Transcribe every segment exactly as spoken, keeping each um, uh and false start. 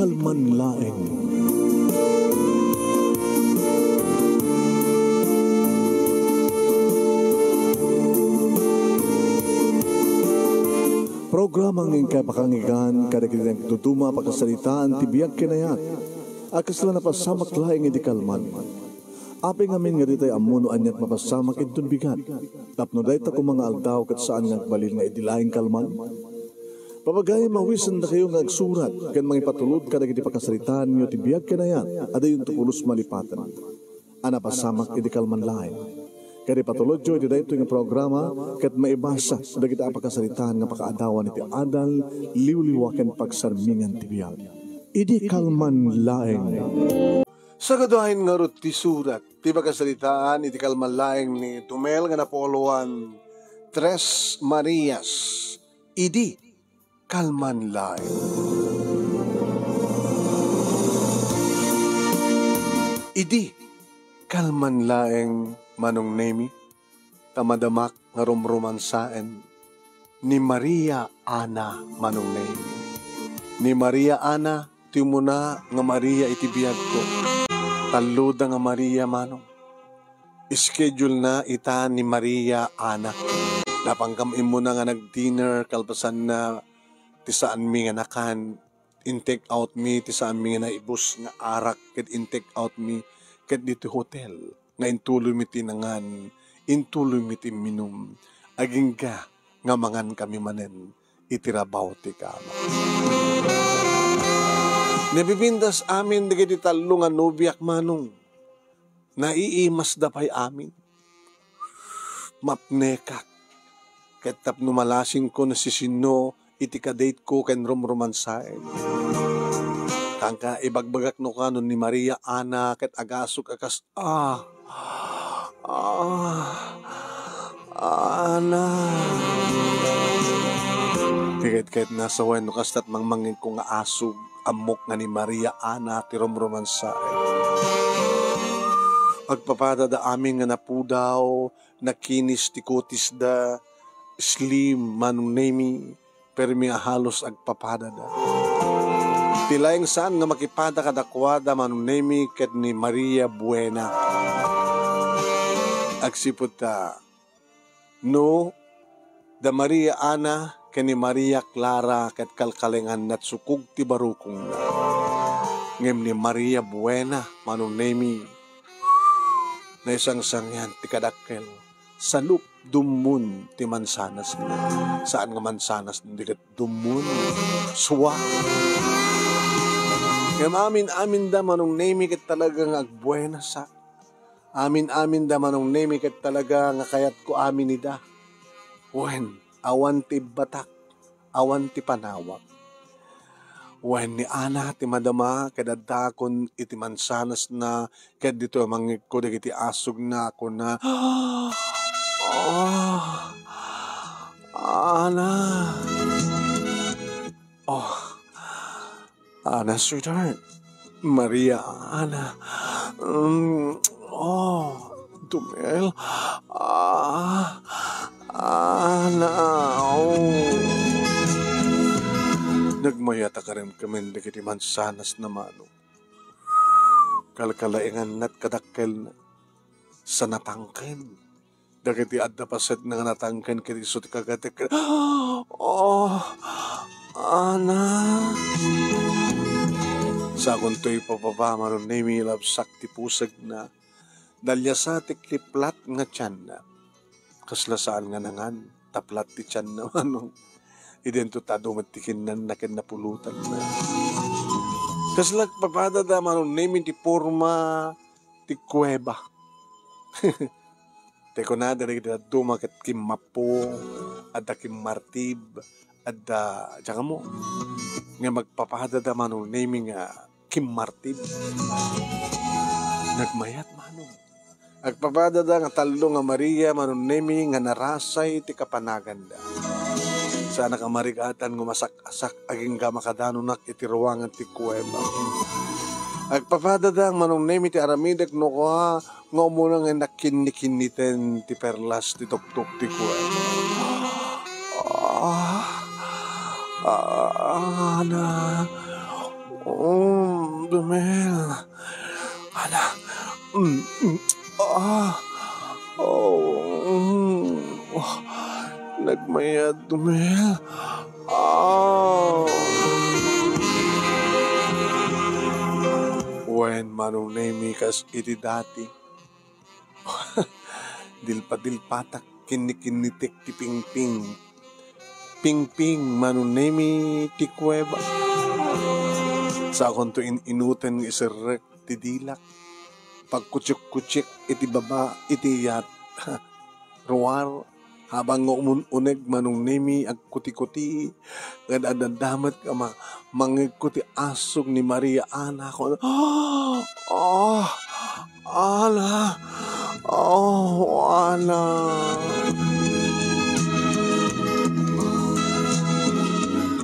kalman laeng. Programa nga inkay pakanggan kadagiti nagduduma a pakasaritaan ti biag ken ayat a kasla napasamak laeng idi kalman. Apay ngamin nga ditay ammo no aniat mapasamak inton bigat, tapno dayta koma nga aldaw ket saan nga agbalin nga idi laeng kalman? Papagayam, awisendakayo nga agsurat ken mangipatulod kadagiti pakasaritaanyo ti biag ken ayat a dayonto pulos malipaten a napasamak idi kalman laeng. Ket ipatulodyo iti daytoy nga programa ket maibasa dagiti a pakasaritaan nga pakaadawan iti adal, liwliwa ken pagsarmingan ti biag. Idi kalman laeng. Sagaduayen ngarud ti surat ti pakasaritaan iti kalman laeng ni Dumel nga napuloan Tres Marias, idi kalman laeng. Idi kalman laeng, Manong Nemi, ta madamak nga rumromansaen ni Maria Ana, Manong Nemi. Ni Maria Ana, ti umuna nga Maria iti biagko. Talloda nga Maria, Manong. Schedule na ita ni Maria Ana. Napankam immuna nga nag-dinner kalpasanna ti saanmi nga nakan. In-take out mi ti saanmi nga naibus nga arak ket in-take out mi ket ditoy hotel nga intuloy mi ti nangan, intuloy mi ti imminum. Agingga nga mangan kami manen iti rabaw ti kama. Nabibindas amin dagiti tallo nga nobiak, Manong. Naiimasda pay amin. Mapnekak. Ket tapno malasingko no sisinno iti ka-date ko ken rumromansaen. Kankana ibagbagak no kanon ni Maria Ana ket agasok a kas, ah, ah, Ana. Ti ket, ket nasawen no kasta't mangmangngegko nga asog, ammok nga ni Maria Ana ti rumromansaen. Agpapadada amin nga napudaw, nakinis ti kutisda, slim, Manong Nemi, permi a halos agpapadada. Ti laeng saan nga makipada kadakuada, Manong Nemi, ket ni Maria Buena. Agsipud ta, no, da Maria Ana ken ni Maria Clara ket kalkalenganna ti sukog ti barukongna. Ngem ni Maria Buena, Manong Nemi, naisangsangian ti kadakkel. Salup, dummun ti mansanasna. Saan nga mansanas, di ket dummun. Sua. Ngem amin-aminda, Manong Nemi, ket talaga nga agbuenasak. Amin-aminda, Manong Nemi, ket talaga nga kayatko amin ida. Wen, awan ti ibbatak, awan ti panawak. Wen, ni Ana ti madama ket addaakon iti mansanasna, ket ditoy a mangngegko dagiti asugna, kuna, "Ah, Ana." Oh. Ana, sweetheart. Maria, Ana. Mm, oh, Dumel. Ah, Ana, oh. Nagmayat a karimkamin dagiti mansanasna, Manong. Kalkalaenganna ti kadakkelna. Sa natangken. Dagiti adda paset nga natangken ket isu ti kagatek. Oh, Ana. Sakontoy pababa, Manong Nemi, labsak ti pusegna. Daliasa ti kliplat nga tianna. Kasla saan nga nangan, ta plat ti tianna, Manong. Idinto tadu met ti kinnanna ken napulotanna. Kasla agpapadada, Manong Nemi, ti porma ti kuweba. Ti kunada dagiti dadduma ket kimmappo, adda kimmartib, adda, diak ammo. Nga agpapadada, Manong Nemi, nga kimmartib. Nagmayat, Manong. Agpapadada nga tallo nga Maria, Manong Nemi, nga narasay ti kapanaganda. Saanak a marigatan nga masak-asak agingga makadanonak iti ruangan ti kuweba. Agpapadada, Manong Nemi, ti aramidek no kua nga umuna nga nakinnikinniten ti perlas ti tuktok ti kuweba. Ah, ah, Ana. Mm, Dumel. Ala. Mm, mm. Ah. Oh. Mm. Nagmayat, Dumel. Ah. Wen, Manong Nemi, kas iti dati. Dilpa-dilpatak, kinni-kinnitek ti pingping. Pingping, Manong Nemi, ti kuweba. Sakonto in-inuten nga iserrek ti dilak. Pagkutsiek-kutsiek iti baba, iti yat-, ruar. Habang nga umun-uneg, Manong Nemi, agkuti-kuti, ngem adda met nga ma-, mangngegko ti asug ni Maria Ana. Ako, ah, Ana, oh, Ana.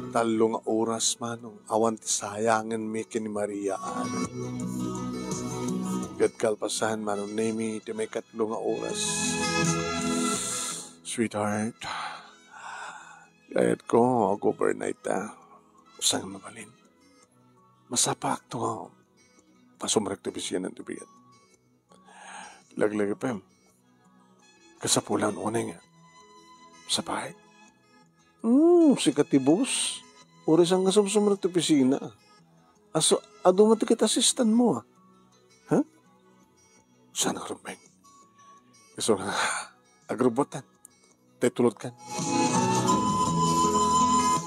Tallo nga oras, Manong, awan ti sayangenmi ken ni Maria Ana. Ket kalpasan, Manong Nemi, ti maikatlo nga oras. Sweetheart, kayatko, ag-overnight ta. Saan mabalin? Masapakto nga pasumrek ti opisina ti bigat. Laglagipem. Kasapulan unay nga. Sapay? Hmm, sika ti boss. Uray saan nga sumsumrek ti opisina. Aso, adu man ti ket assistant mo, ah. Ha? Saan nga rumbeng? Isu nga, agrubutan. Tay tulod kan.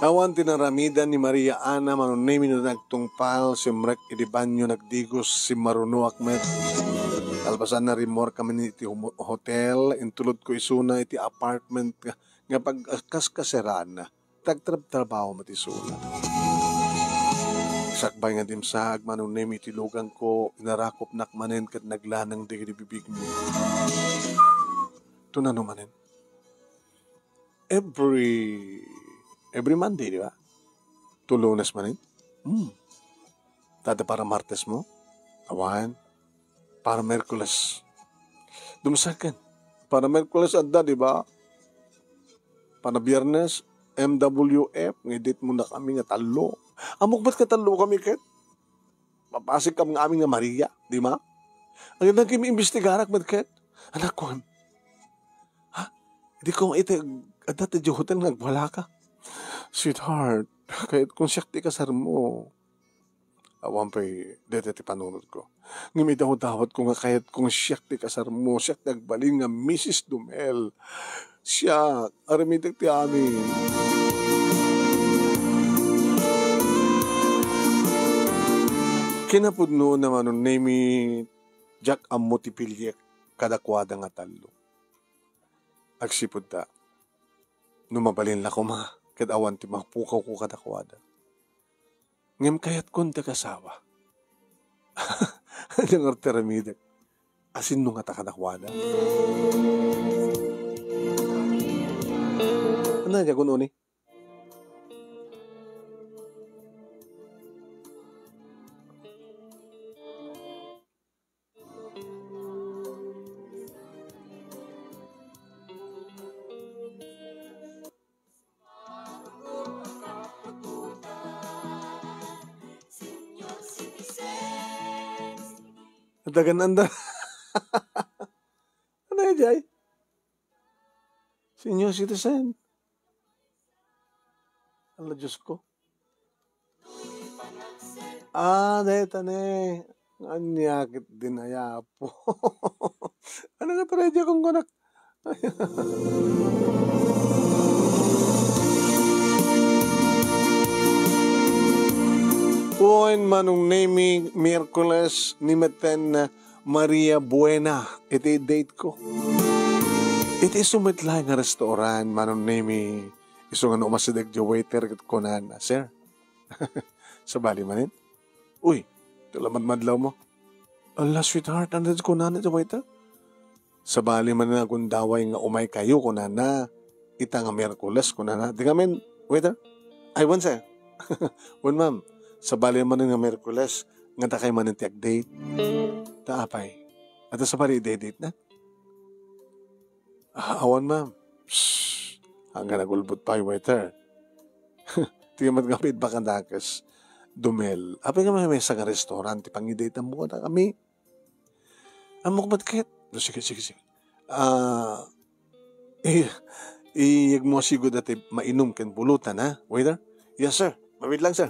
Awan ti naramidan ni Maria Ana, Manong Nemi, no nagtungpal, simrek iti banio, nagdigos, simmarunoak met. Kalpasanna, rimmuar kami iti homo-, hotel, intulodko isuna iti apartment nga, nga pagkaskaserana. Tagtrabtrabaho met isuna. Sakbay nga dimsaag, Manong Nemi, iti lugangko, inarakopnak manen ket naglaneng dagiti bibigmi. Tunano manen? Every, every Monday, di ba? To Lunes manen? Hmm. Tada para Martes mo? Awan. Para Miyerkules. Dumsaken. Para Miyerkules adda, di ba? Para Biyernes, M W F, nga i-date mo na kami nga tallo. Ammok met nga tallo kami ket. Mapasig kam nga amin nga Maria, di ba? Ang nagim-imbestigarak met ket. Anak ko, ha? Di ko maita, adda ti hotel nga agbalaka. Sweetheart, kayat kong siak ti kasar mo. Awan pay dayta ti panunotko. Ngem idawdawatko nga kayatko nga siak ti kasarmo, siak ti agbalin nga Missus Dumel. Siak, aramidek ti amin. Kinapudno na, Manong Nemi, diak ammo ti piliek kadakuada nga tallo. Agsipud ta, no mabalin la koma, ket awan ti mapukawko kadakuada. Ngem kayatkon ti agasawa. Ania ngarud ti aramidek? Asinno ngata kadakuada? Ania diay kun-oni? Dagan-anda. Ania diay? Senior citizen. Ala, Diyos ko. Ah, dayta ne. Ania ket din aya, Apo? Ania nga tragedia kun kunak? Wen, Manong Nemi, Miyerkules, ni metten Maria Buena, iti date ko. Iti isu met laeng nga restaurant, Manong Nemi, isu nga no umasideg diay waiter ket kunana, "Sir, sabali manen?" "Uy, ti lamadmadlaw mo." "Ala, sweetheart," ania ti kunana ti waiter. "Sabali manen a gundaway nga umay kayo," kunana. "Ita nga Miyerkules," kunana. Di ngamin, waiter, "Ay, wen, sir." "Wen, ma'am. Sabali manen nga Miyerkules, nga dakay manen ti agdate." "Ta apay? Adda sabali idaydatenak?" "Ah, awan, ma'am." Psst. Hanggang nagulbod pay, waiter. Ti met nga feedback a dakes. Dumel, apay nga may mesa nga restaurant ti pangidatanmo kadakami? Ammok met ket. No, sige, sige, sige. Ah, i-, iyegmo a sigud dayta mainum ken bulutan, ha? Waiter? Yes, sir. Mabiit lang, sir.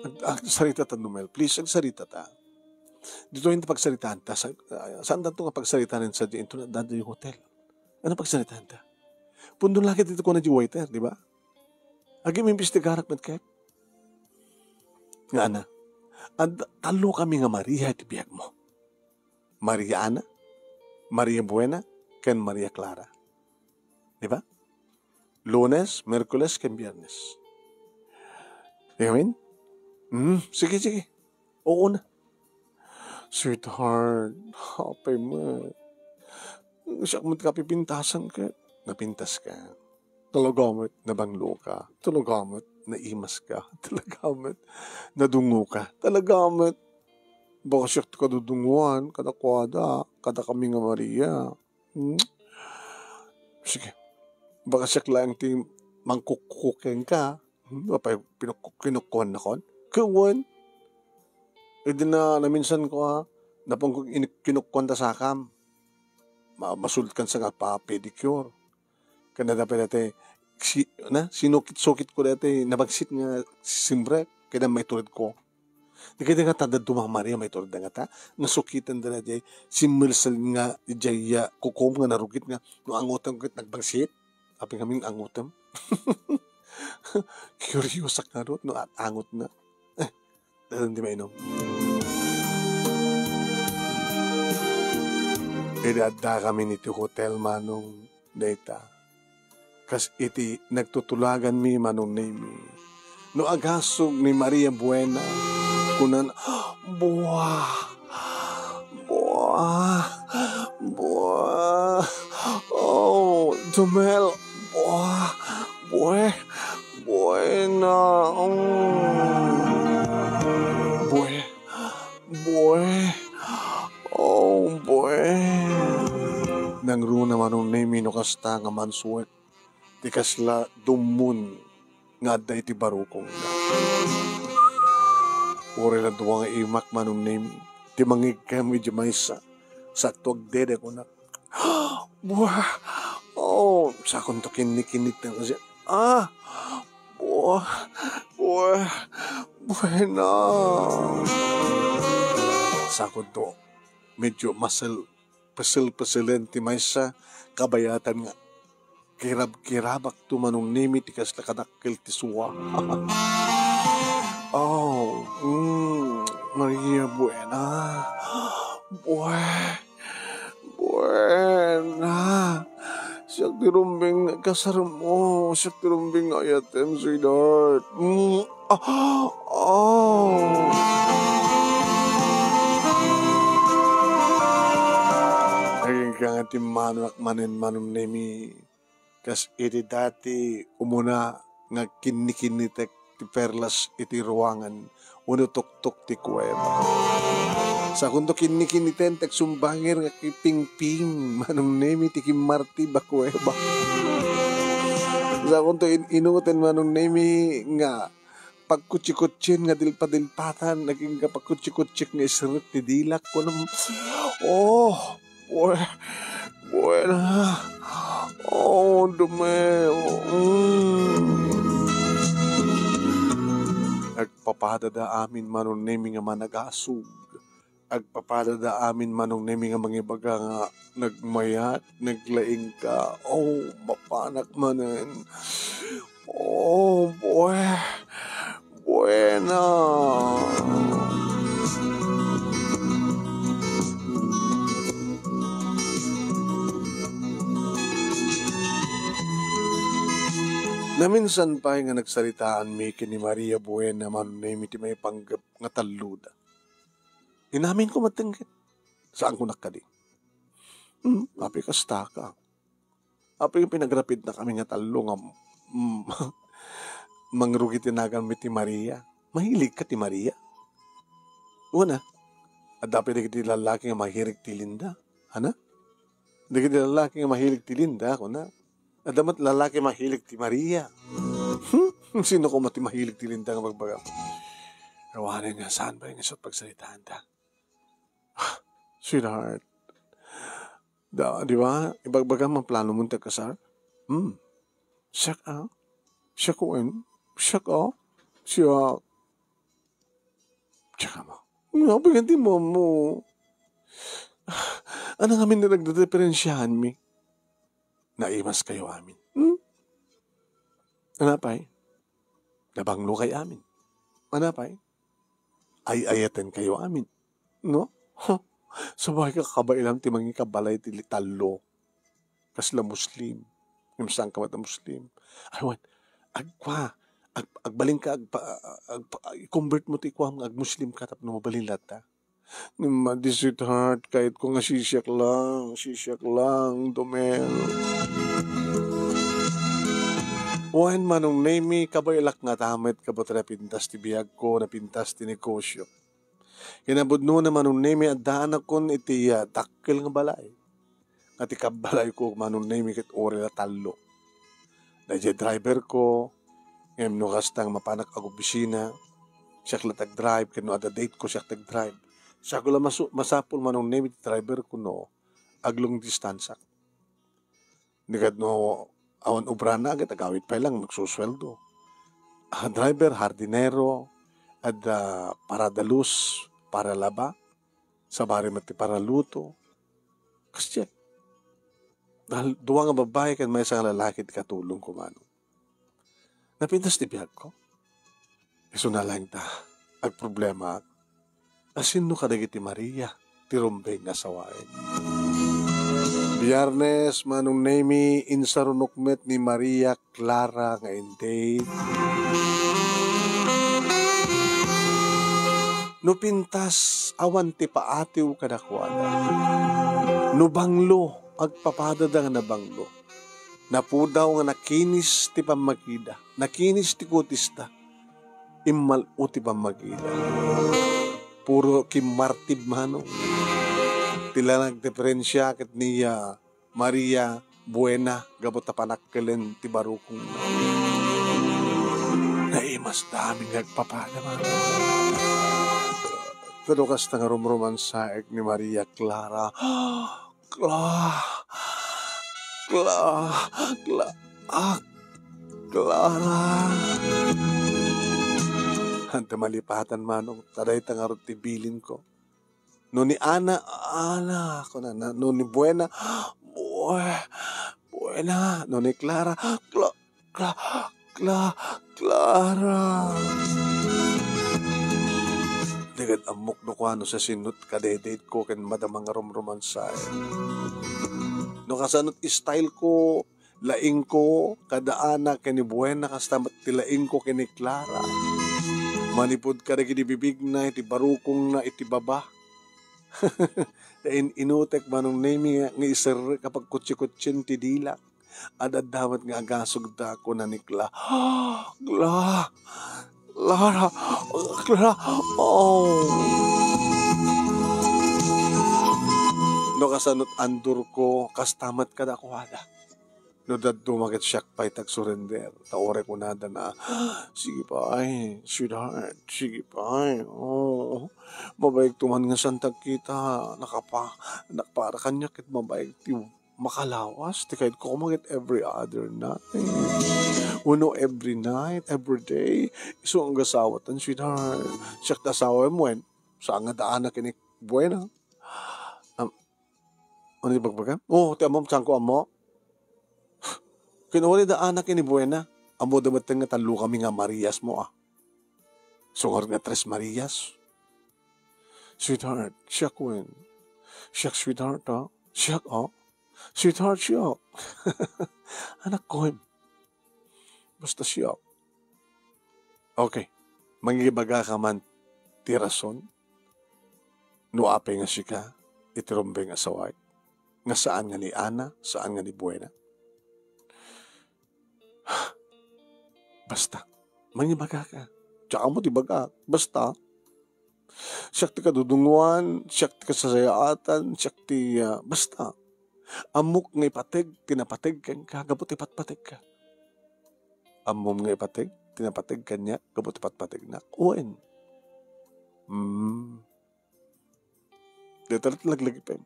Ag-, agsaritata, Dumel. Please, agsaritata. Ditoy ti pagsaritaanta. Sa-, ah, saantanto nga pagsaritaen sadiay inton adda ditoy hotel. Ano pagsaritaanta? Pudno la ket ti kuna ti waiter, di ba? Agim-imbestigarak met ket. Nga ana, adda tallokami nga Maria iti biagmo. Maria Ana, Maria Buena, ken Maria Clara. Di ba? Lunes, Miyerkules, ken Biyernes. Di ba, amin? Hmm, sige, sige. Oo na. Sweetheart, apay met. Siak met nga pipintasan ket napintaska. Talaga met, nabangloka. Talaga met, naimaska. Talaga met, nadungoka. Talaga met, baka siak ti kadudungoan kadakuada, kadakami nga Maria. Hmm? Sige. Baka siak laeng ti mangkukkuko kenka. Hmm, apay pinuk-, kinukkuannakon? Ket wen. Idi na, naminsanko, a, napungko in-, kinukkuanta sakam. Ma-, masulit kan sa nga pa-pedicure. Ken adda pay dayta, si-, na, sinukit-sukitko dayta nabagsit nga simrek, ken maituredko. Dagiti nga ta dadduma nga Maria, maituredda nga ta, nasukitenda daydiay simmelsel nga idiay, a, kukom nga narugit nga, no angotem ket nagbagsit. Apay ngamin angotem? Kuriosak ngarud no at-, angotna. Eh, dayta ti mainum. Idi addakamin iti hotel, Manong, dayta. Kas iti nagtutulaganmi, Manong Nemi. No agasug ni Maria Buena, kunan, "Buah! Buah! Buah! Oh, Dumel! Buah! Bue! Buena! Oh! Bue! Bue! Oh, bue!" Nangruna, Manong Nemi, no kasta nga mansuet ti kasla dummun nga adda iti barukongna. Uray la dua nga imak, Manong Nemi, ti mangigkem idiay maysa, sakto agdede, kunak, "Buah!" Oh, sakonto kinnikinniten, "Ah! Buah! Buah! Buena!" Sakonto, medyo masel-, pesel-peselen ti maysa, kabayatan nga kirab-kirabakto, Manong Nemi, ti kasla kadakkel ti sua. Oh, mm, Maria Buena. Bue-, Buena. Siak ti rumbeng nga ikasarmo. Siak ti rumbeng nga ayatem, sweetheart. Mm. Ah, ah. Nagingga nga timmanuak manen, Manong Nemi, kas iti dati umuna nga kinnikinnitek ti perlas iti ruangan wenno tuktok ti kuweba. Sakonto kinnikinniten ti agsumbanger nga kipingping, Manong Nemi, ti kimmartib a kuweba. Sakonto in-, inuten, Manong Nemi, nga pagkutsikutsien nga dilpadilpatan, nagingga pagkutsikutsiek nga isrek ti dilak, kunam, "Oh, bue-, buena. Oh, Dumel. Mm." Agpapadada amin, Manong Nemi, nga managasug. Agpapadada amin, Manong Nemi, nga mangibaga nga nagmayat, naglaing ka. Oh, mapanak manen. Oh, bue-, buena. Naminsan pay nga nagsaritaanmi ken ni Maria Buena, Manong Nemi, ti maipanggep nga talloda. Inaminko met ket, "Saan," kunak kadi. "Hmm, apay kasta ka? Apay nga pinagrapidnakami nga tallo nga, mm, mangrugi ti naganmi ti Maria? Mahilig ka ti Maria?" Una, adda pay dagiti lallaki nga mahilig ti Linda. Ana? Dagiti lallaki nga mahilig ti Linda, kuna. Adda met lallaki mahilig ti Maria. Hmm? Sino koma ti mahilig ti Linda nga bagbagam? Awanen nga saan ba nga isut pagsaritaan ta? Sweetheart, da, di ba? Ibagbagam ang plano mo ti agkasar? Hmm. Siak, ah? Siak, wen? Siak, ah? Siak. Tsaka mo. Nga, bagan di mo mo. Ano nga min nagdidiferensyahan mi? Naimas kayo amin. Hmm? Ano pay? Nabanglo kay amin. Ano pay? Ay-ayaten kayo amin. No? Subay ka kabailam ti mangikabalay ti tallo. Kasla Muslim. Ngem saan ka met a Muslim. Ay, wen, agkua, ag-, agbalin ka, agpa-, agpa-, i-convert mo ti kuam nga ag-Muslim ka tapno mabalin latta. Ngem madi, sweetheart, kayatko nga sisiak lang, sisiak lang, Domel. Wen, Manong Nemi, kabaelak nga tamet, kabut napintas ti biagko, napintas ti negosyo. Kinapudnona, Manong Nemi, addaanakon iti, ah, dakkel nga balay. Nga ti kabbalayko, Manong Nemi, ket uray la tallo. Daydiay driverko, ngem no kasta nga mapanak agobisina, siak la ti agdrive, ken no adda dateko, siak ti agdrive. Siak la masu-, masapul, Manong Nemi, ti driverko no ag-long distanceak. Ni ket no awan obrana, ket agawid pay lang, magsusueldo. Ah, driver, hardinero, adda paradalus, paralaba, sabali met ti paraluto. Kasdiay. Dahil dua nga babae ken maysa nga lalaki ti katulongko, Manong. Napintas ti biagko. Isuna laeng ta agproblemaak. Asino kadagiti Maria ti rumbeng nga sawaek? Biyernes, Manong Nemi, insarunok met ni Maria Clara nga in-date. No pintas, awan ti paatiw kadakuada. No banglo, agpapadada nga nabanglo. Napudaw nga nakinis ti pammagida, nakinis ti kutista, immal-o ti pammagida. Puro kimmartib, Manong. Ti la nagdiferensia ket ni, ah, Maria Buena gapu ta panakkelen ti barukongna. Naimasda amin nga agpapada, Manong. Kano kasta nga rumrumansaek ni Maria Clara. Cla-, Cla-, Cla-, ah, Clara. Anta malipatan, Manong, ta dayta ngarud ti bilinko. No ni Ana, Ana, kunana, no ni Buena, Bue-, Buena, no ni Clara, Cla-, Cla-, Cla-, Clara. Di ket ammok no kuano sa sinut kadedate ko ken madama nga rumrumansaek. No kasanot style ko, laingko kada Ana ken ni Buena, kasta met ti laingko ken ni Clara. Manipud kadagiti bibigna, iti barukongna, iti baba. Ta in-inutek, Manong Nemi, nga, nga iserrek a pagkutsi-kutsien ti dilak. Ad-adda met nga agasugda, kuna ni Cla-, Cla-, Clara, Cla-, oh. No kasanot andurko, kasta met kadakuada. No dadduma ket siak pay ti agsurrender. Ta uray kunada na, "Sige pay, sweetheart, sige pay. Oh, mabaigto man nga saan ti agkita. Nakapa-, nak-, para kaniak ket mabaig ti makalawas. Ti kayatko koma ket every other night. Wenno every night, every day. Isu nga agasawatan, sweetheart. Siak ti asawam wen. Saan nga adda Ana ken ni Buena?" Am-, Ano ti bagbagam? Oo, ti ammom, saanko ammo. Ken uray adda Ana ken ni Buena. Ammoda met nga tallo kami nga Marias mo, ah. Isu ngarud nga Tres Marias. Sweetheart, siak wen. Siak, sweetheart, ah. Siak, ah. Sweetheart, siak. Anak ko, em. Basta siak. Okay. Mangibagaka man ti rason no apay nga sika iti rumbeng a sawaek, nga saan nga ni Ana, saan nga ni Buena? Basta, mangibagaka. Tsaka mo ti bagak. Basta, siak ti kadudunguan, siak ti kasasayaatan, siak ti, ah, basta. Ammok nga ipateg ti napateg kenka, gapu ti patpategka. Ammom nga ipateg napateg kaniak gapu ti patpategnak? Wen. Hmm. Dayta laglagipem.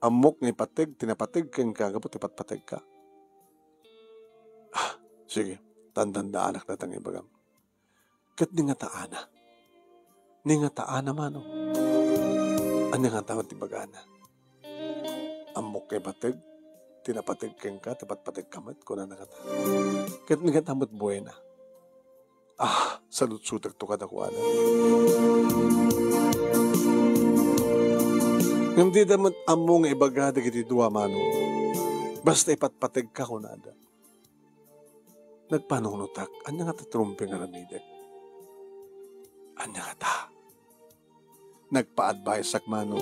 Ammok nga ipateg ti napateg kenka gapu ti patpategka. Ah, sige, tandandaanak dayta nga ibagam. Ket ni nga taana. Ni nga taana, mano. Ania nga taman ti bagana? Ammok nga ipateg ti napateg kenka, ti patpategka met, kunana kata. Ket ni nga tamet buena. Ah, salutsutekto kadakuada. Ngem dida met ammo nga ibaga dagiti dua, mano. Basta ipatpategka, kunada. Nagpanunotak, ania nga ti rumbeng nga aramidek? Ania nga ta? Nagpa-adviseak, mano.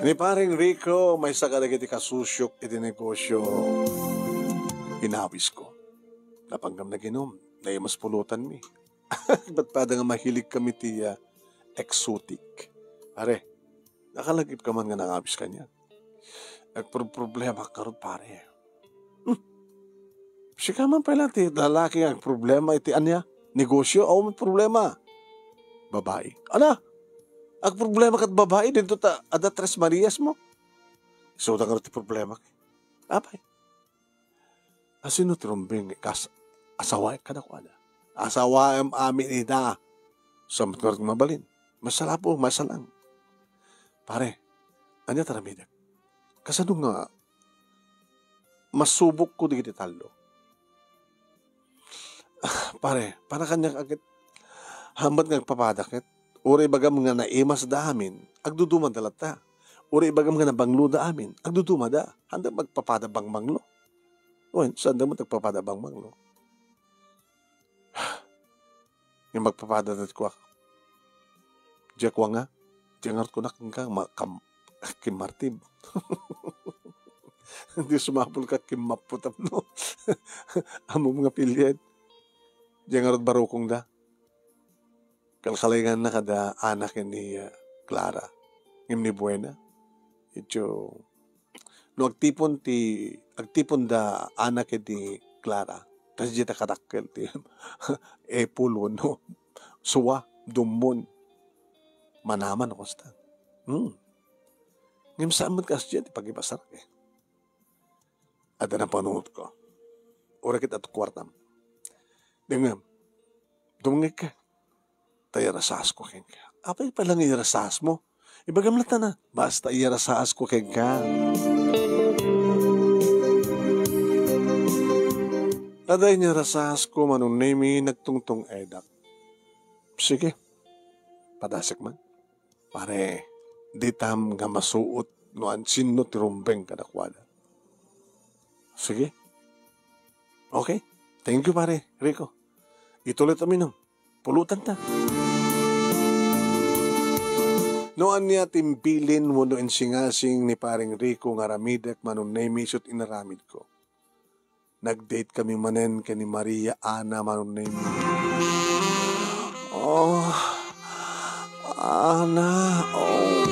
Ni Paring Rico, maysa kadagiti kasusiok iti negosio, inawisko. Napanggam naginom, naimas pulutanmi. Patpada nga mahilig kami ti, ah, exotic. Are, nakalagip ka man nga nangawis kaniak. Agproproblema ka rod, pare. Hmm. Sika man pala ti lalaki nga agproblema iti ania? Negosyo? Awan problema. Babae. Ana? Agproblema kat babae? Dito ta, ada Tres Marias mo? Isuda nga ti problema. Apay. Asino ti rumbeng kas asawaek kadakuada? Asawaem amin ida. Sa mabalin. Masalapo, masalang. Pare, ania ti aramidek? Kasano nga masubokko dagiti tallo? Ah, pare, para kaniak agit hambat nga agpapada ket, uray ibagam nga naimas da amin, agduduma da latta. Uray ibagam nga nabanglo da amin, agduduma da. Handa magpapada bangbanglo. Wen, saan da mo tagpapada bangbanglo? Nga magpapada ket kuak. Diak wa nga, diak ngarud kunak nga ma-, kam-, kimmartib. Di sumapul ka kimmappo tapno. Ammom nga pilien. Diak ngarud barukong da. Kalkalinganna kada anak ni, uh, Clara. Ngem ni Buena. Ityo, no agtipon ti, agtipon da anak ni Clara. Kasi dita kadakkel ti epul wenno sua, dummon. Manaman no kasta. Hmm. Ngem saan met kas diay ti pagibasar, eh. Adda napanunotko. Uray ket adda kuartam. Dengngem, dumngegka. Ta iyarasasko kenka. Apay pay lang iyarasasmo? Ibagam latta na, basta iyarasaasko kenka. Adda inyarasaasko, Manong Nemi, nagtungtong-edak. Sige, padasek man. Pare, ditam nga masuot no ansinno ti rumbeng kadakuada. Sige. Okay. Thank you, pare Rico. Ituloy ta minum. Pulutan ta. No ania ti imbilin wenno insingasing ni Paring Rico nga aramidek, Manong Nemi, isu ti inaramidko. Nag-date kami manen ken ni Maria Ana, Manong Nemi. Oh, Ana, oh.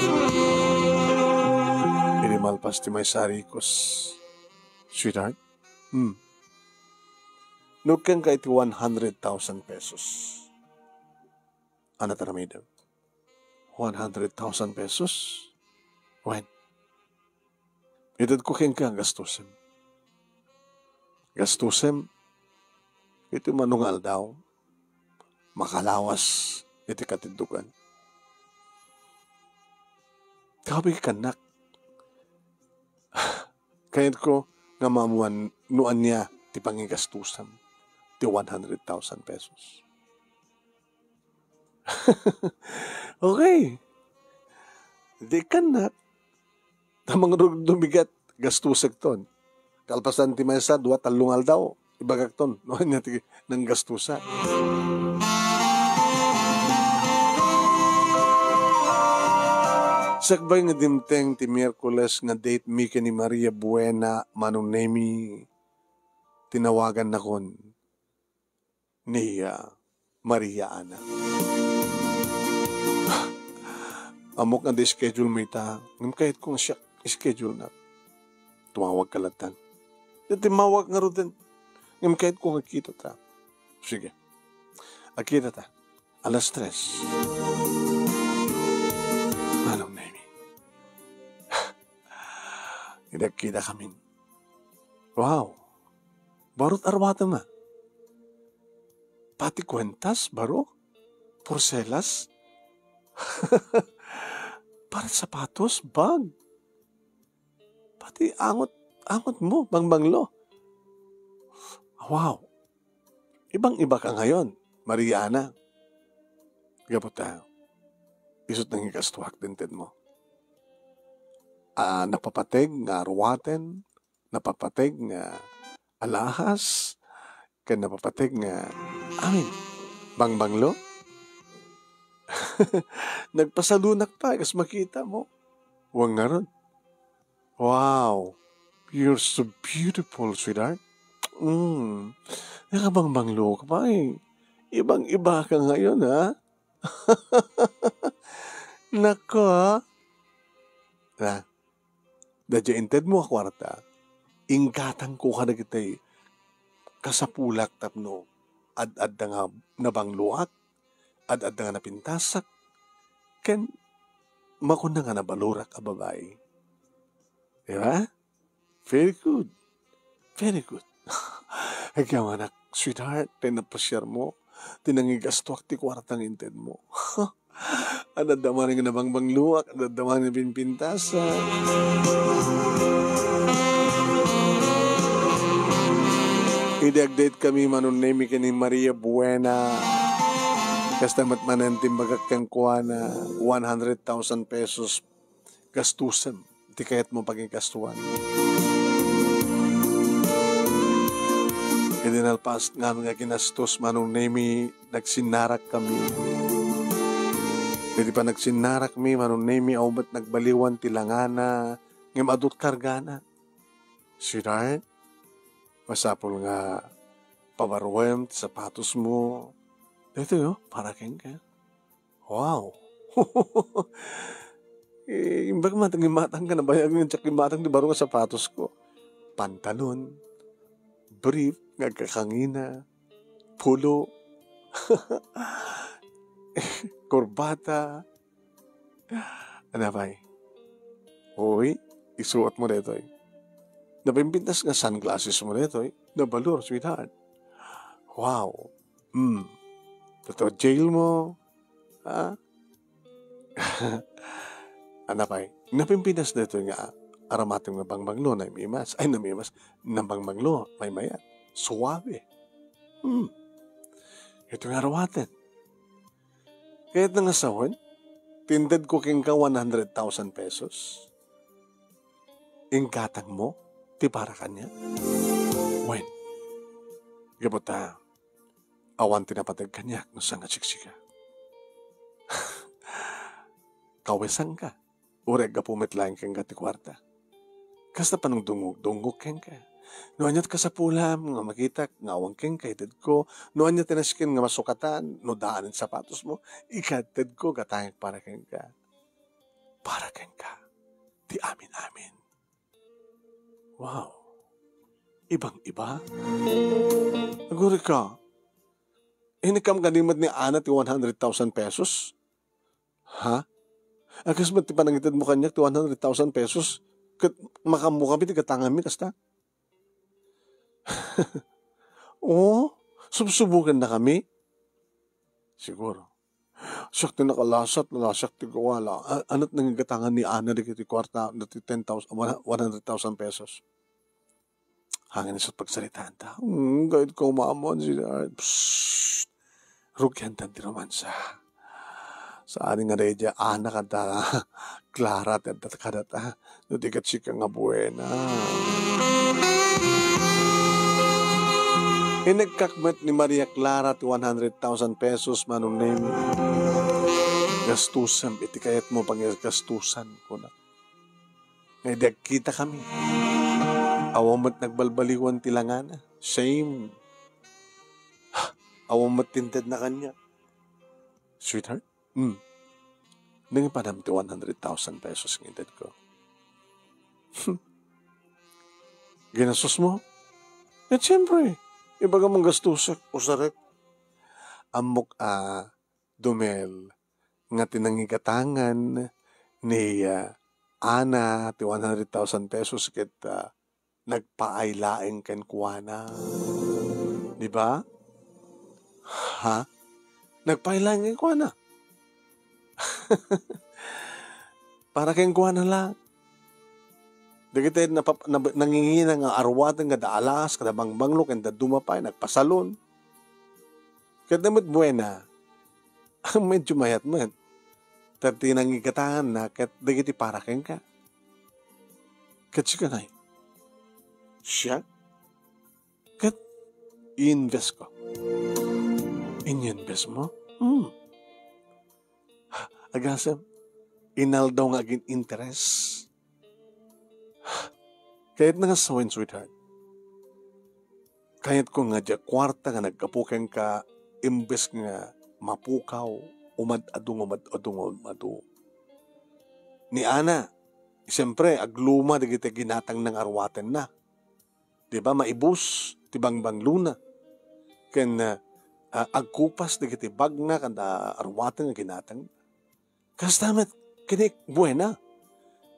Idi malpas ti maysa a rikos, sweetheart, hmm. Nukeng ka iti one hundred thousand pesos. Ana ti aramidem? One hundred thousand pesos? Wen, itedko kenka, gastusem. Gastusem iti mano nga aldaw, makalawas iti katiddokan. Kabi kannak. Kayatko nga maammuan no ania ti pangigastusam ti one hundred thousand pesos. Okay. Di kannak. Ta mangrugrumigat, gastusek ton. Kalpasan ti maysa, dua, tallo nga aldaw, ibagak ton no ania ti nanggastusa. Sakbay nga dimteng ti Miyerkules nga date mi ken ni Maria Buena, Manong Nemi, tinawagannakon ni, ah, Maria Ana. Ammok nga di schedule mo ita, ngem kayatko nga siak schedule na. Tumawag ka lattan. Iti timmawag ngaruden, Ngem kayatko nga kitata. Sige. Agkitata. Alas tres. Manong Nemi. Idi agkitakamin. Wow. Barot aruaten a. Pati kuentas, baro? Porselas? Pati sapatos, bag? Pati angot, angot mo, bangbanglo. Wow. Ibang-iba ka ngayon, Maria Ana. Gapu ta, isu't nangigastuak ti intedmo. Ah, napapateg nga aruaten, napapateg nga alahas, ken napapateg nga, amin, bangbanglo. Nagpasalunak pay, kas makitamo. Wen ngarud. Wow, you're so beautiful, sweetheart. Mm. Nakabangbanglo ka pay. Ibang-iba ka ngayon, ha? Nako, ha? Na, daydiay intedmo a kuarta, inggatangko kadagiti kasapulak tapno ad-adda nga nabangloak, ad-adda nga napintasak, ken makuna nga nabalorak a babai. Di ba? Very good. Very good. Agyaman, sweetheart, ti napasiarmo, ti nangigastuak ti kuarta nga intedmo. Ad-adda manen nga nabangbangloak, ad-adda manen nga pinpintasak. Idi agdate kami, Manong Nemi, ken ni Maria Buena. Kasta met manen ti imbagak kenkuana, one hundred thousand pesos gastusem ti kayatmo pagigastuan. Idi nalpas ngamin nga ginastos, Manong Nemi, nagsinnarak kami. Idi panagsinnarakmi, Manong Nemi, awan met nagbaliwan ti langana, ngem adu ti kargana. Sweetheart, masapul nga pabaruem ti sapatosmo. Daytoy, oh, para kenka. Wow! Eh, imbag man, imatang ka, nabayag nga diak imatang ti baro nga sapatosko. Pantalon, brief nga agkakangina, polo, korbata. Ania pay? Uy, isuotmo daytoy. Napimpintas nga sunglassesmo daytoy. Nabalur, sweetheart. Wow. Hmm. Tattoo gel mo. Ha? Ania pay? Napimpintas daytoy nga aruatem nga bangbanglo, namimas. Ay, namimas. Nabangbanglo, maymayat. Suabe. Hmm. Ito nga aruaten. Kayatna nga sawen, ti intedko kenka one hundred thousand pesos. Inggatangmo ti para kaniak? Wen, gapu ta, awan ti napateg kaniak no saan nga siksika. Kawesanka, uray aggapu met laeng kenka ti kuarta. Kasta panangdungog-dungog kenka. No ania ti kasapulam nga makitak nga awan kenka, itedko. No ania ti nasken nga masukatan, no daanen sapatosmo, ikatedko gatangek para kenka. Para kenka, ti amin-amin. Wow. Ibang-iba. Agurayka, inikkam kadi met ni Ana ti one hundred thousand pesos? Ha? A, kas met ti panangitedmo kaniak ti one hundred thousand pesos, ket makaammo kami ti gatanganmi kasta? Oo, subsubokannakami? Siguro. Siak ti nakalasat, la siak ti gawala. A-, ania ti nangigatangan ni Ana dagiti kuarta, dagiti ten thousand, one hundred thousand pesos? Hangin isu't pagsaritaanta. Hmm, gayyem ka umamuan, sweetheart. Psst. Rugiantan ti romansa. Saan nga daydiay Ana ken Clara ti adda kadata. No di ket sika nga buena. Inekkak met ni Maria Clara ti one hundred thousand pesos, Manong Nemi. Gastusem iti kayatmo paggastusan, kuna. Nga idi agkitakami, awan met nagbalbaliwan ti langana. Same. Awan met ti intedna kaniak. Sweetheart, hmm, nangipadam ti one hundred thousand pesos nga intedko. Ginastos mo? Eh, siyempre. Ibagam, manggastosek, usarek. Ammok a, Dumel, nga ti nangigatangan ni, ah, Ana ti one hundred thousand pesos ket, ah, nagpaay laeng kenkuana. Di ba? Ha? Nagpaay laeng kenkuana. Para kenkuana lang. Dagiti napap-, nab-, nangingina nga arwaten nga da alas, kada bangbanglo, ken da duma pay, nagpasalon. Ket met buena, medyo mayat met. Ta ti nangigatanganna ket dagiti para kenka. Ket sika ngay, siak? Ket i-invest ko. Inyinvest mo? Hmm. Agasem, inaldaw nga agin-interes. Kayatna nga sawen, sweetheart. Kayatko nga diay kuarta nga naggapu kenka, imbes nga mapukaw, umad-adu nga umad-adu nga umad-adu. Ni Ana, siyempre, agluma dagiti ginatangna nga arwatenna. Di ba, maibus ti bangbanglona. Ken, ah, ah, agkupas dagiti bagna ken, ah, arwaten nga ginatang. Kasta met, ken ni buena.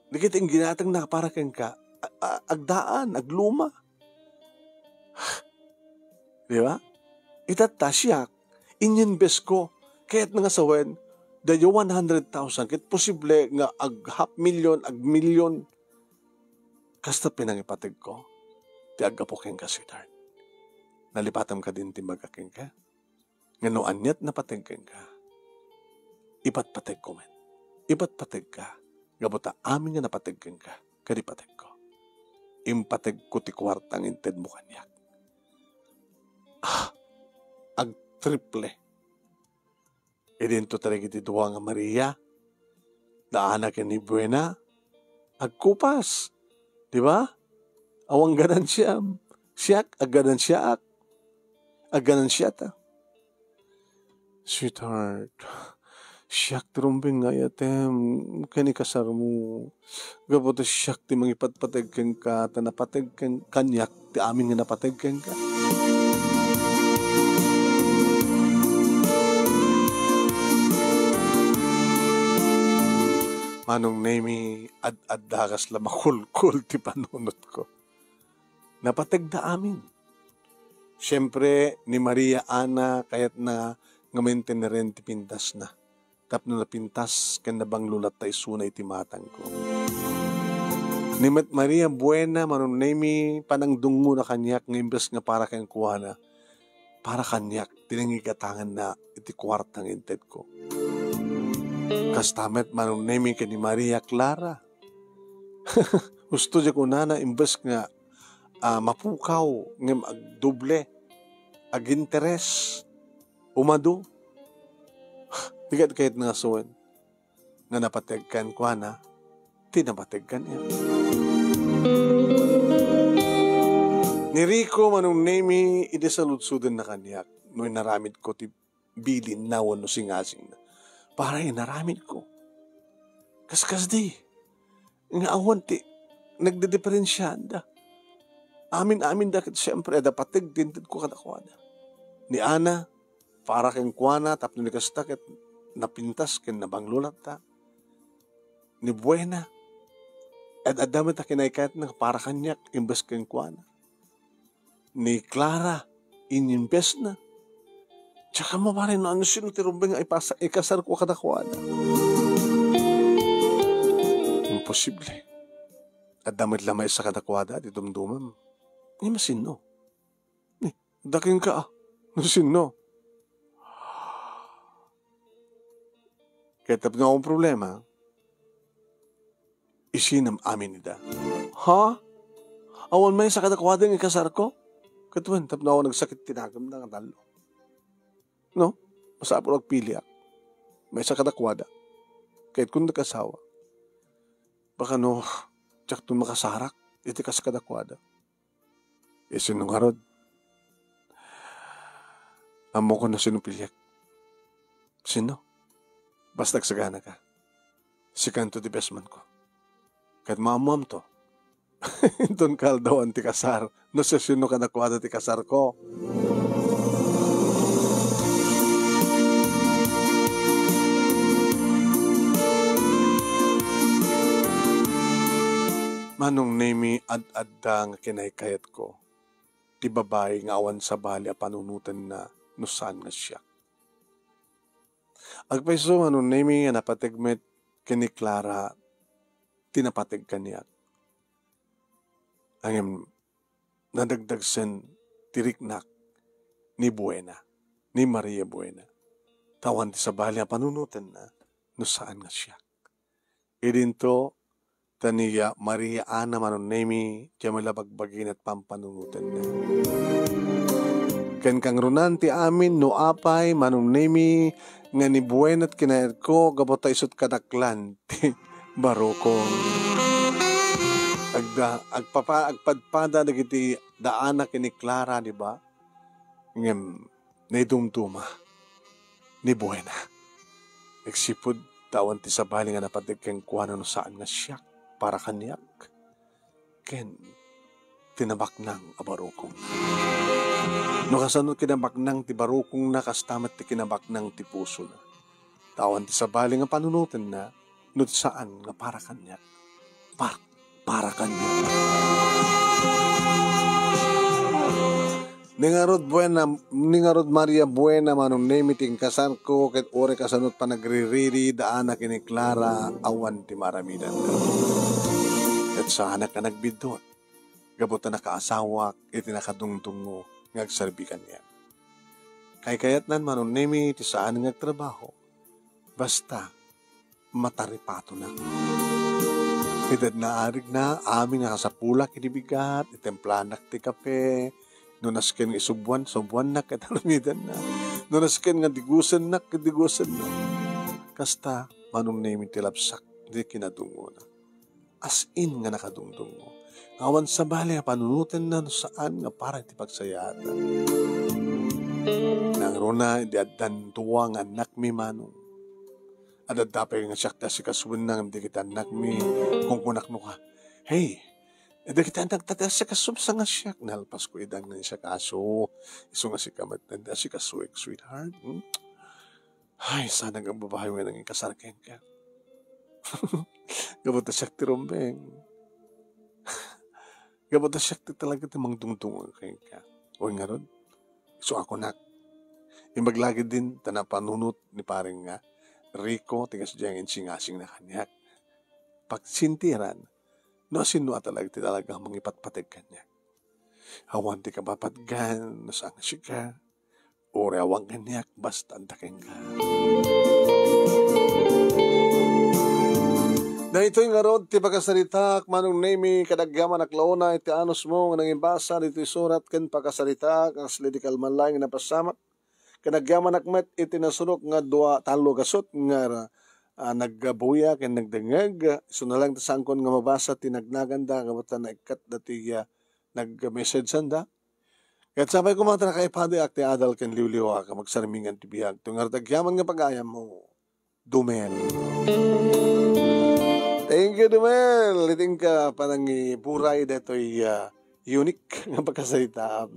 Dagiti ginatangna para kenka, a-, a-, agdaan, agluma. Di ba? Itatta, siak, inyinvest ko. Kayatna nga sawen, dayo one hundred thousand, ket posible nga ag half million, ag million. Kasta pinangipategko ti aggapu kenka, sweetheart. Nalipatam kadin ti imbaga kenka? Nga no aniat napateg kenka, ipatpategko met. Ipatpategka, gapu ta amin nga napateg kenka, kadi pategko. Impategko ti kuarta nga intedmo kaniak. Ah, agtriple. Idinto dagiti dua nga Maria, da Ana ken ni Buena, agkupas. Di ba? Awan ganansiam. Siak, agganansiaak. Agganansiata. Sweetheart, siak ti rumbeng nga ayatem ken ikasarmo. Gapu ta siak ti mangipatpateg kenka, ta napateg ken-, kaniak ti amin nga napateg kenka. Manong Nemi, ad-adda kas la makulkul ti panunotko. Napategda amin. Siempre, ni Maria Ana, kayatna nga mainteneren ti pintasna. Tapno napintas ken nabanglo latta isuna iti matangko. Ni met Maria Buena, Manong Nemi, panangdungngona kaniak nga imbes nga para kenkuana, para kaniak ti nangigatanganna iti kuarta nga intedko. Kasta met, Manong Nemi, ken ni Maria Clara. Husto diay kunana, imbes nga, ah, mapukaw, ngem agdoble, aginteres, umadu. Di ket kayatna nga sawen nga napateg kenkuana ti napateg kaniak. Ni Rico, Manong Nemi, idi saludsodenna kaniak no inaramidko ti bilinna wenno singasingna. Para inaramidko. Kaskasdi, nga awan ti nagdidiferensiaanda. Amin-aminda ket siempre, adda pateg ti intedko kadakuada. Ni Ana, para kenkuana, tapno ni kasta ket napintas ken nabanglo latta. Ni Buena, ad-adda met a kinaykayatna para kaniak imbes kenkuana. Ni Clara, inyinvestna. Diak ammo, pare, no, no sino ti rumbeng nga ipasa-, ikasarko kadakuada. Imposible. Adda met la maysa kadakuada ti dumdumam. Ni masino? Ni, daking ka, ah. No sino? Kaya tapno akong problema, isinam amin ida. Ha? Awan maysa kadakuada nga ikasarko? Ket wen, tapno awan nagsakit ti nagemda nga tallo. No? Masapul agpiliak. Maysa kadakuada. Ket kun nakasawa, baka no, diakton makasarak iti kas kadakuada. Isino ngarud? Ammokon no sino piliek. Sino? Basta agsagana ka. Sikanto ti best man ko. Ket maammoamto. Inton kaaldawan ti kasar, no siasino kadakuada ti kasarko. Manong Nemi, ad-adda nga kinaykayatko ti babai nga awan sabali a panunotenna no saan nga siak. Agpayso, Manong Nemi, nga napateg met ken ni Clara ti napateg kaniak. Ngem nadagdagsen ti riknak ni Buena, ni Maria Buena. Ta awan ti sabali a panunotenna no saan nga siak. Idinto, ta ni Maria Ana, Manong Nemi, diay met la bagbagina ti pampanunotenna. Ken kangrunan ti amin no apay, Manong Nemi, nga ni Buena ti kinayatko gapu ta isu ti kadaklan ti barukong. Agda-, agpapa-, agpadpada dagiti daana ken ni Clara, di ba? Ngem naidumduma ni Buena. Agsipud ta awan ti sabali nga napateg kenkuana no saan nga siak para kaniak ken ti nabaknang a barukongna. No kasano kinabaknang ti barukongna, kasta met ti kinabaknang ti pusona. Ta awan ti sabali nga panunotenna no saan nga para kaniak. Par-, para kaniak. Ni ngarud Buena, ni ngarud Maria Buena, Manong Nemi, ti inkasarko, ket uray kasano ti panagririri, daana ken ni Clara, awan ti maaramidanna. Ket saanak a nagbiddut, gapu ta nakaasawak iti nakadungdungngo nga agserbi kaniak. Kaykayatnan, Manong Nemi, ti saan nga agtrabaho. Basta, mataripatonak. Iti naarig na, amin nga kasapulak iti bigat, itemplanak ti kape, no nasken nga isubuan, subuannak ket aramidna. No nasken nga digusennak, ket digusennak. Kasta, Manong Nemi, ti labsak, di kinadungona. As in nga nakadungdungngo. Awan sabali a panunotenna no saan nga para iti pagsayaatan. Nangruna, idi addan dua nga annakmi, Manong. Adda pay nga siak ti asikasoenna ngem dagiti annakmi, kunkunak no ka, "Hey, dagiti annak ta ti asikasom sa nga siak." Nalpasko ida nga siak, "Aso, isu nga sika met ti asikasoek, sweetheart. Hmm? Ay, saan nga babai nga nangikasar kenka. Gapu ta siak ti rumbeng. Gapu ta siak ti talaga ti mangdungdungan kenka." Wen ngarud, isu a kunak. Imbag la ketdin ta napanunot ni Pareng nga Rico ti kasdiay nga insingasingna kaniak. Pagsintiran, no asino a talaga ti talaga mangipatpateg kaniak. Awan ti kapapatgan no saan nga sika. Uray awan kaniak, basta adda kenka. Daytoy ngarud ti pakasaritaak, Manong Nemi, kadagyaman a klauna iti anusmo nga nangibasa ditoy surat ken pakasaritaak, kasla di kalman laeng nga napasamak. Kadagyaman met iti nasurok nga dua, tallo gasut nga, ah, nagbuya ken nagdengngeg. Isuna laeng ti saankon nga mabasa ti nagnaganda, gapu ta naikkat dati, ah, nag-message sanda. Ket sapay koma ta nakaipadiak ti adal ken liwliwaak a magsarmingan ti biag. Ti ngarud agyaman nga pagayam mo, Dumel. Thank you, Dumel. Iti inka panangiburay daytoy, ah, unique nga pagkasarita.